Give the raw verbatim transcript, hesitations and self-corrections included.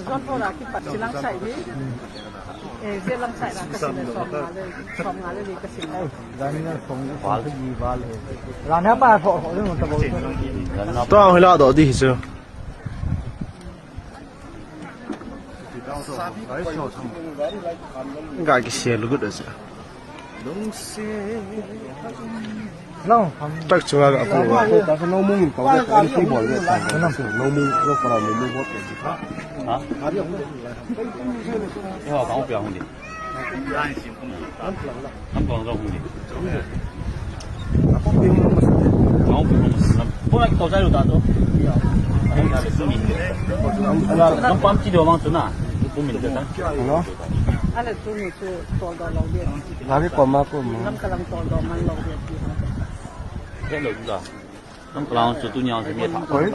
Zon thola kipat silang sai ni. Eh, je lang sai la ka sin le som nga le, som nga le ni ka sin le. Rani na song, song ki val hai. Rani pa tho, tho, tho, tho. To ang hila do di hi chu. Ga ki sel gut ase. Tak chunga ga pu. Ta ka no mung ka wa ka ni bol le ta. No mung, no para no mung bol. Ha? Yo, ka ong pia hung di. Nam kong lo hung di. Nam kong lo mas. Pura ki to jai lu ta to. Nam pam chi do mang tu na. Pu min de ta. Hello. Ale tu ni tu to do lo de. Lagi ko ma ko ma. Nam kalang to do man lo de. Ke lo la. Nam kalang chu tu nyang se me tha. Oi.